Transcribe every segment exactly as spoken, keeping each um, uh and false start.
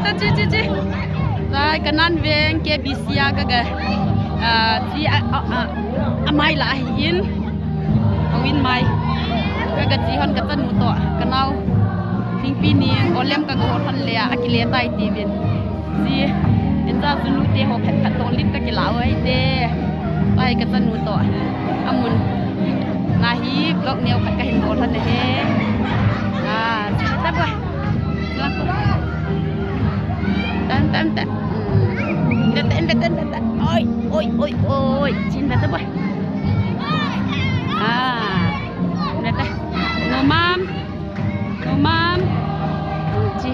Ta chi chi chi. Lai Kanan veng K B C a ka ga. Ah, chi a, a, a, a mai la ahi in. A win mai. Ka ga chi hon ka chanu to. Ka nau. Thingpi ni olem ka ga hon le a kile tai ti vin. Chi. Inja chunu te ho phet phet tong lim ka kila oi te. Lai ka chanu to. Amun. Na hi vlog neo khat ka hin bol hon he. Ah, chi ta ba. Tan, tan, tan. Hmm. Tan, tan, tan, tan, tan. Oi, oi, oi, oi. Chin bata boy. Ah. Bata. No, mom. No, mom. Chi.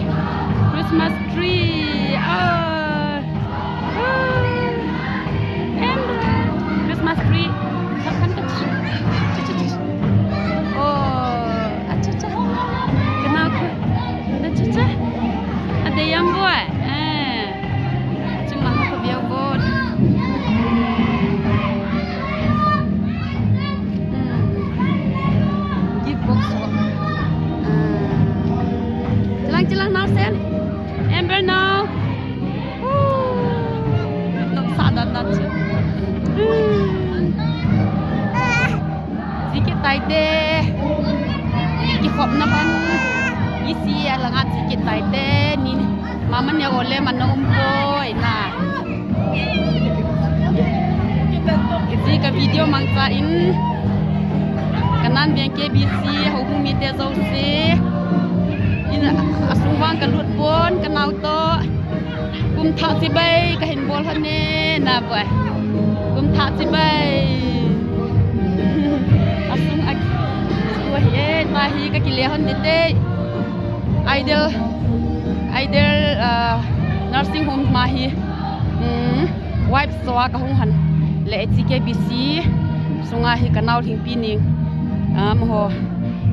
Christmas tree. Oh. Oh. Amber. Christmas tree. Sakhan ka. Chi, chi, chi. Oh, acha, acha. Kena aku. Acha, acha. Ada yang buat. Eh. Cuma aku biar buat. Hmm. Gift box. Ah. Chelang, chelang now, Sen. Amber now. Nopsa dan dan chu. Chi kit tai te. Kikhopna hon. Isi a langa chi kit tai te. Ni mama ne ole man na um poi na. Chi ka video mangcha in. Kanan veng K B C, houbung mite jouse. In asung vang ka lut pon, ka nau to. Kum thah chibai ka hin bol hon e, na boy. Kum thah chibai. Asung a, asung a hi e, ta hi ka kile hon dite. Idol, Idol, ah, nursing home ma hi. Hmm, wife so a ka hung hon. Le H C K B C sunga hi ka nau Lhingpi ni. Ah, mo ho.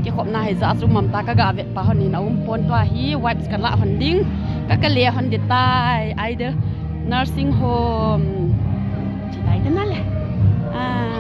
Kikhopna hi ja chu mamta ka ga vet pa hon in a um pon tua hi wife ka la hon ding. Ka kale hon ditai. Idol nursing home. Chi tai te na le. Ah.